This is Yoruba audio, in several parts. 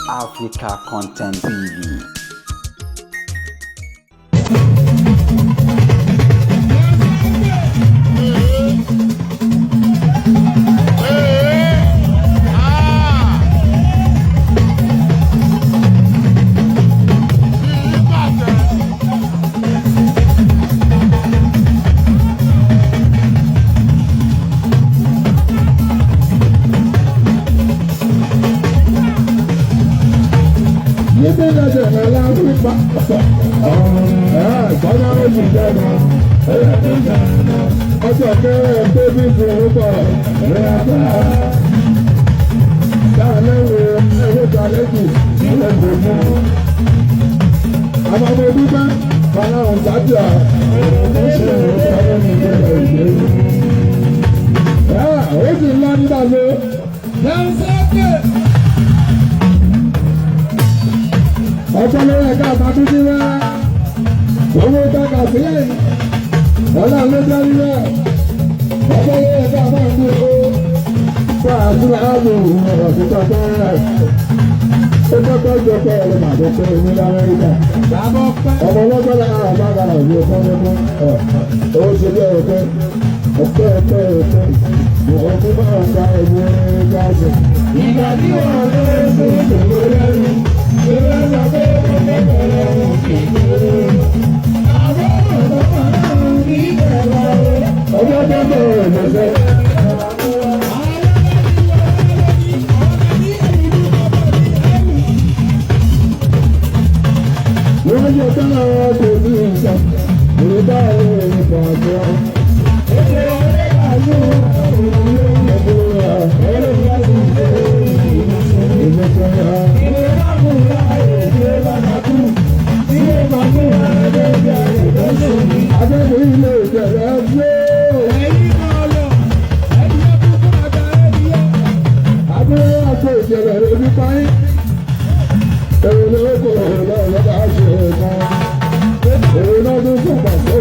Africa Content TV. Níbi ìdájọ́ ìrọ̀lẹ́ áfíríkà gbọ́dọ̀ oṣù jẹ́nu ọjọ́ kẹrẹ tó bí fún orúkọ rẹ̀ àbá dáhàlẹ́wò ẹ̀rọ ìdálẹ́jù nílẹ̀ gbòmù. Àwọn ọmọ dúpẹ́ fọláhùn sájà ṣe ìrọ̀lẹ́ ìgbẹ́lẹ̀ ìgbẹ́lẹ̀. Ó sì ń lọ nígbà tó. Ọjọ́ lórí ẹ̀ka àtàkùn wá owó tọ́ka sílẹ̀ ọlọ́run ló jẹ́ rírẹ̀ ọjọ́ lórí ẹ̀ka àtàkùn ó fún àtúrà ààbò ọ̀rọ̀ títọ́ tẹ́rẹ̀ ó tọ́kọ́ jọ pé ẹ̀rọ màdó pé ní Amẹ́ríkà ọmọ ọlọ́gbọ́n lára àbá àgbàrá òbí ọkọ ọdún ó ṣe bí ọ̀rọ̀ pé ọ̀pẹ́ ọ̀pẹ́ ọ̀pẹ́ ọ̀pẹ́ bá ọ̀gá ẹ̀wọ̀n gáàsì. Ìgbà tí wọ́n lé ṣe ìṣòro lẹ́rú. Ọjọ́ tó bẹ̀rẹ̀ lọ́sẹ̀. Wọ́n yẹ kọ́lá kò ní ìsọ̀, ìrúbá ẹ̀rọ ìpàdé. Adébò ilé ìjẹ̀rẹ̀ gbé. Adébò àpò ìjẹ̀rẹ̀ rẹ̀ ní páyín. Èrò ló kò lọ́wọ́ bá ṣe kan. Èrò náà tó sùn pàṣẹ.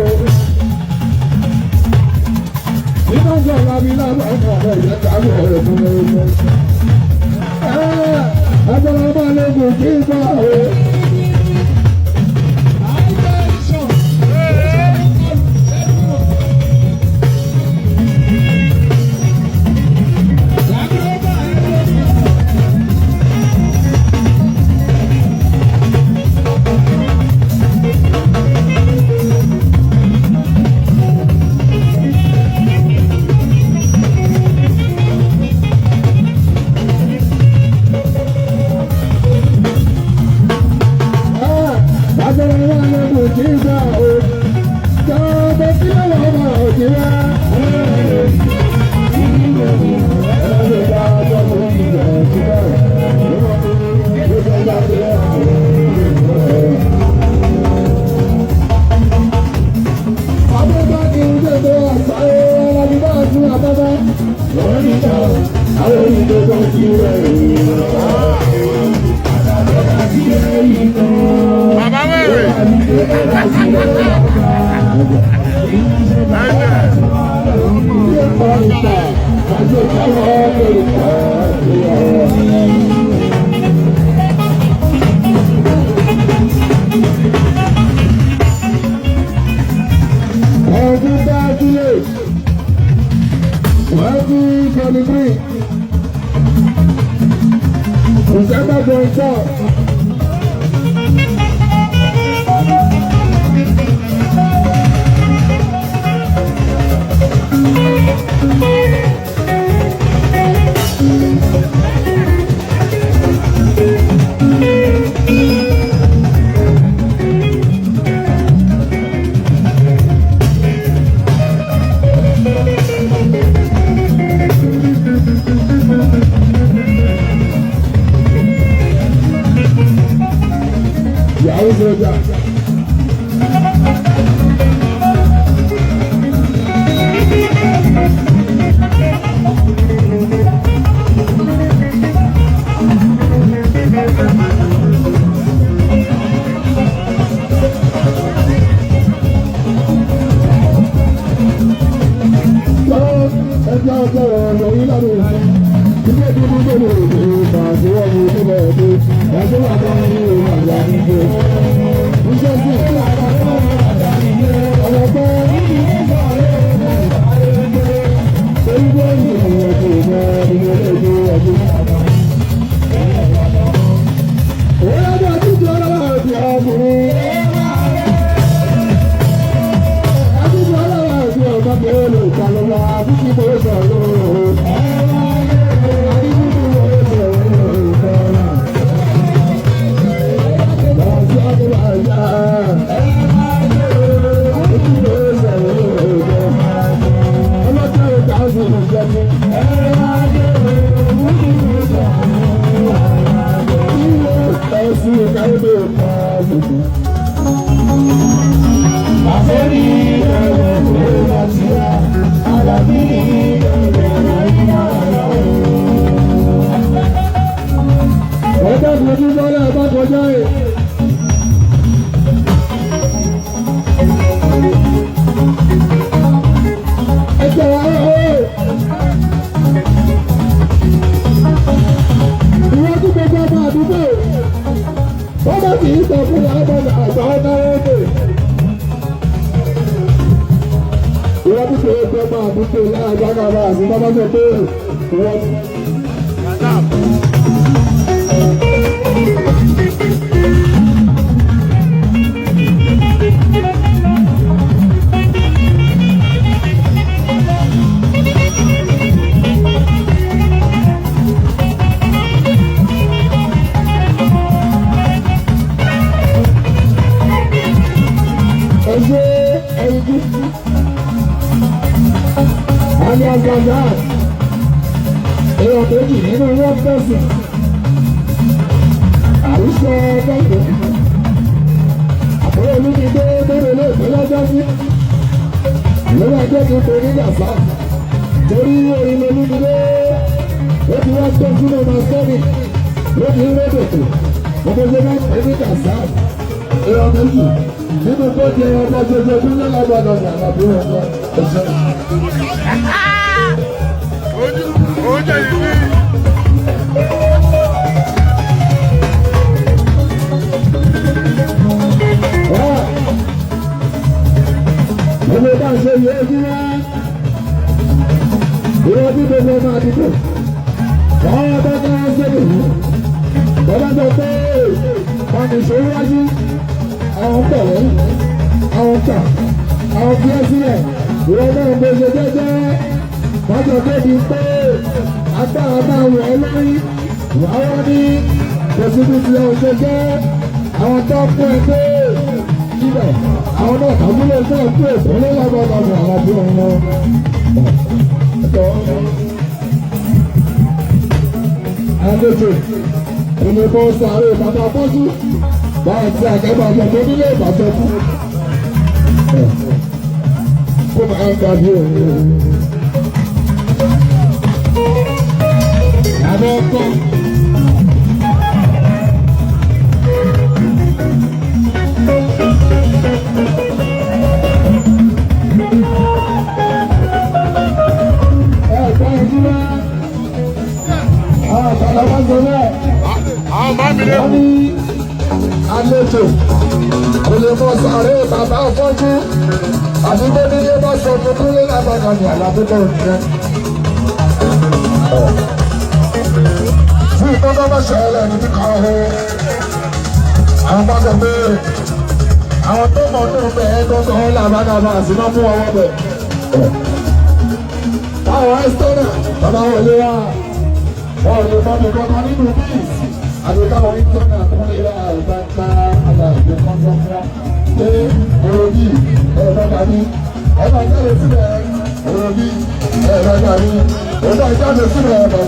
Nínú ọjọ́ àbí lábàá ọmọ ìjẹ́ káàbọ̀ rẹ̀ fún ẹgbẹ́. Agbára máa lè gùn kí n bá o. Agbára máa lè gùn kí n bá o. Jọ̀ọ́ kí ló wà ọmọ òjì wá. Bàbá wẹ̀rẹ̀. Ọdún bá sílẹ̀, 2023, December 24. Yahoo Soldier. Ẹjọ́ ọjọ́ ọ̀rọ̀ yìí lọ́dún. Ilé ìdúró gbòòrò ìgbà tí wọ́n mú nílẹ̀ ẹ̀dẹ́. Ẹjọ́ bàbá mi ò wà láyé. Iṣẹ́ sí ọlọ́pẹ́. Ọjọ́ ìfojú bọ́lá ẹ̀bá kọjá ẹ̀. Ẹjọ́ ọ̀hún. Ìwọ́n tí gbogbo ọmọ àdúgbò. Wọ́n bá sì ń sọ fún àgbàdo àgbà ọ̀nà ọ̀dẹ̀. Ìwọ́n tí gbogbo ọmọ àdúgbò láàgbàdo àgbà àti bàbá sọ pé ìwọ́n ti. Ẹgbẹ́ ẹ̀yìn alias Gazat èèyàn méjì nínú wọn fẹ̀sùn àrùsọ bẹ́ẹ̀ àbúrò olúmídé lórí olóògbé lọ́jọ́ sí lórí ẹgbẹ́ tó torí Gazat torí orin olúmídé ó ti wá tó sínú ọmọ sẹ́mi lórí rédòtò gbogbo ṣe bá pè ní Gazat èèyàn méjì nínú tó di ọmọ ṣoṣo tó ní lágbàdo ní àlàbí ọmọ ẹ̀ṣẹ̀. Ojú ìbí. Gbogbo bá ṣe yẹ kí wá. Ìwọ tí gbogbo ọmọ àdúgbò. Wọ́n bá ká sẹ́yìn yìí. Bọ́lá sọ pé wọ́n ní ṣe wájú. Àwọn pọ̀ lẹ́yìn. Àwọn kà. Àwọn fi ẹ́ sílẹ̀. Ìwọ náà mo ṣe jẹ́jẹ́. Wọ́n sọ pé di pé agbára máa wọ̀ ẹ́ lórí. Wàá wọ́n ní kò síbi tí ò ṣe jẹ́. Àwọn tó fún ẹ pé síbẹ̀ àwọn náà kàbúlé náà kú èso lọ́wọ́lọ́wọ́ àwọn àbúrò wọn. Àlejò ìlébó sáré bàbá bọ́sù báyìí tí àgẹ́bà ọjọ́ tó nílé ìbàjẹ́ fún. Kó máa ń ga bí òun. Àbẹ̀ ọkọ. Ẹ̀ka ìdúrà. Àwọn àtàlà wá sọ bẹ́ẹ̀. Àwọn bá mi lé. Wọ́n ní àlejò kò lè mọ sàárè bàbá afọ́jú àti bó nílé bá sọ fún kúlé lábàkà ní àlàbíkọ ònìyẹn. Tí ìtọ́jú bá ṣẹlẹ̀ níbi kan o, àwọn bá sọ pé àwọn tó mọ̀ nínú bẹ́ẹ̀ gbọ́ngàn làbàkà bá àti máa mú ọwọ́ bẹ̀. Táwọn ẹ́sítọ́nà bàbá wọlé wá, wọn ò lè mọ mi kankan nínú bíi àti káwọn ìtọ́nà kúnlẹ̀ àgbàgbà àlàyé kọ́ńtọ́kọ́ pé òbí ẹ̀rọ dàbí ẹ̀rọ jáde sílẹ̀ òbí ẹ̀rọ dàbí ẹ̀rọ jáde sílẹ̀ ẹ̀rọ.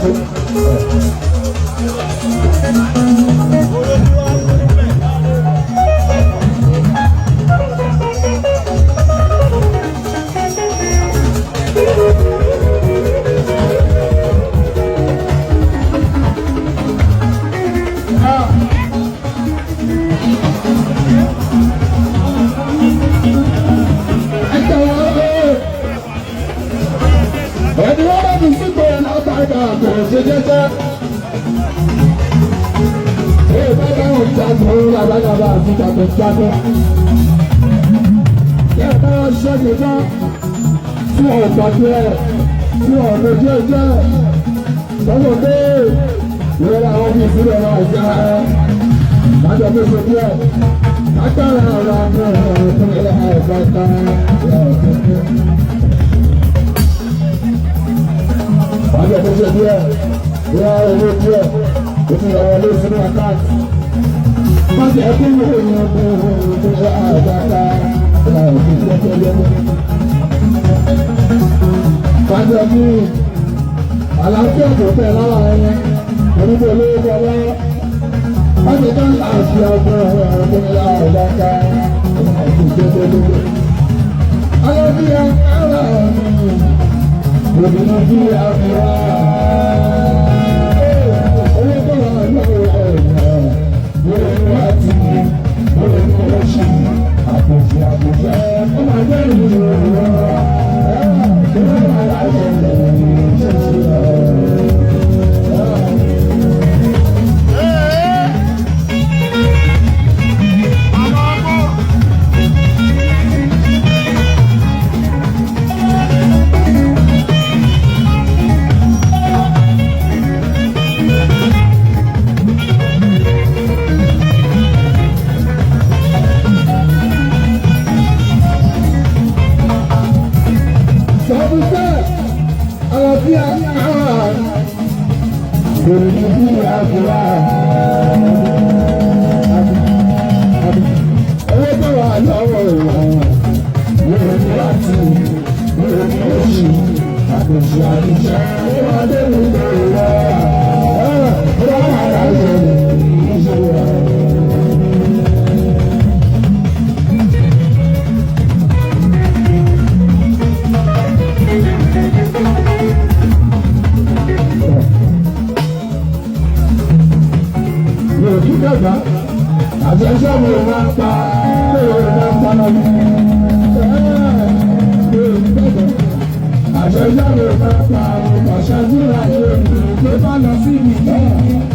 Ẹni wọ́n bá fi sípò látàgbà kò ṣe jẹ́jẹ́. Ee bá báwọn jagun labalábá àti jagun jagun. Bí ẹ bá ṣẹ́gun tán, tí wọn gbàgbé ẹ̀, tí wọn lójú ẹjọ́ ẹ̀, sọ́kò pé ìrora àwọn fi ìsílẹ̀ náà já ẹ. Lájọ tó ṣe díẹ̀, agbára ọ̀rọ̀ àti ọ̀rọ̀ tó ń lé àìsàn kan lájọ tó ṣe díẹ̀, ìyá owó díẹ̀, ó ti rọ̀ wọlé sínú àkáǹtì. Má jẹ́ kí ìròyìn ọdún tó ń lé àìsàn kan Fájọ ní àlàáfíà tó tẹ̀ lára ẹni, onígbò olówó bọ́lá. Fájọ tó ń láàfin ọgbọ́n ọ̀rọ̀ tó ń lá ọ̀gá ká ìgbẹ́gbẹ́gbẹ́. Àlàáfíà ara mi, òbí bí àfíà. Owó tó wà lọ́wọ́ ẹ̀yà, lórí wá ti lórí oṣù, àpòjì àpòjẹ́, ó máa jẹ́ ìlú ìrora. Àwọn ọmọ. Sọ́bùsẹ̀ àlàáfíà ara lórí bí àfúrà. Owó tó wà lọ́wọ́ ìwọ̀n lórí láti lórí oṣù àkùnṣe àdìjẹ́ ó máa dé mi lórí wá. Ó máa rà lórí ìṣòro. Mi ò kí dàgbà àti ẹṣẹ́ mi ò máa pa mi ò máa pa lọ. Mi ò kí dàgbà àti ẹṣẹ́ mi ò máa pa ọ̀ṣẹ́ tí ra ṣe mi tó bá lọ sí mi náà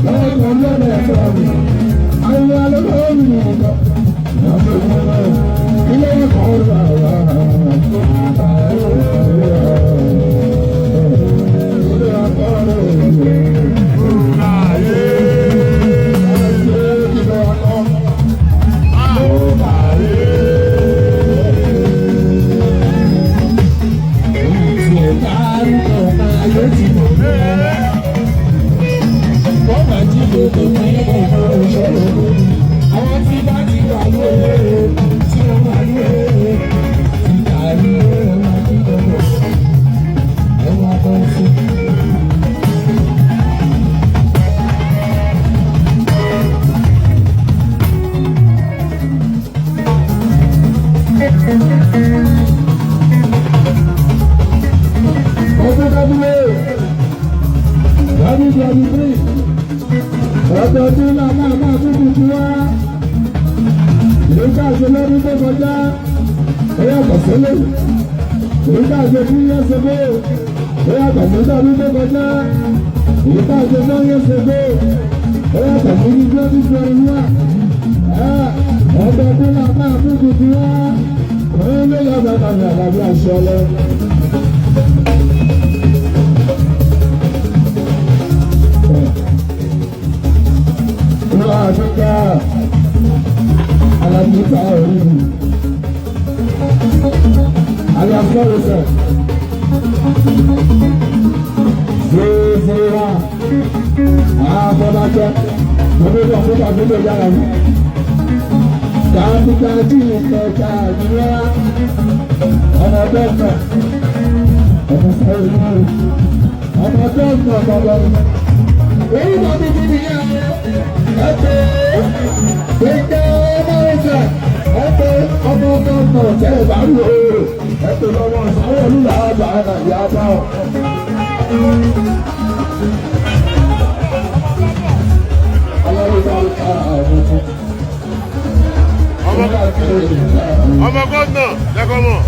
lọ́wọ́ kan lọ́dọ̀ ẹ̀tọ́ mi. Àwọn alólùwọ́ mi nìkan ilé ẹ̀kọ́ rà wá. Ilé ẹ̀kọ́ rà wá. Ọdún kábílẹ̀ 2023 ọdọọdún náà máa máa tún tuntun wá. Ìlú káàṣe lọ́dún tó kọjá ó yàtọ̀ sílẹ̀. Ìlú káàṣe 2 years ago ó yàtọ̀ sí lọ́dún tó kọjá. Ìlú káàṣe 4 years ago ó yàtọ̀ sí ní 2021. Ọdọọdún náà máa tún tuntun wá. Òun ló yọ bàtà ní àlàbí àṣọ lọ. Olúwa àtúntà alábíta orí mi. Aláfọ́rẹ́sẹ̀. 001. Àfọlákẹ́. Gbogbo kọ̀ǹpútà gbogbo yára mi. Kàmpútà jí ìkẹta ìrora. Ọmọ dọ́kítà. Ọmọ sẹ́yìn náà. Ọmọ dọ́kítà bàbá mi. Orúkọ tuntun nìyẹn ẹgbẹ́ gbẹgbẹ́ ọmọ ọjà ẹgbẹ́ ọmọ ọmọ tẹ ẹ bá rú o ẹgbẹ́ lọ́wọ́ sáwọn olùlà àgbà àyà bá ọ. Ọmọ gómìnà lẹ́kọ̀ọ́ mọ̀.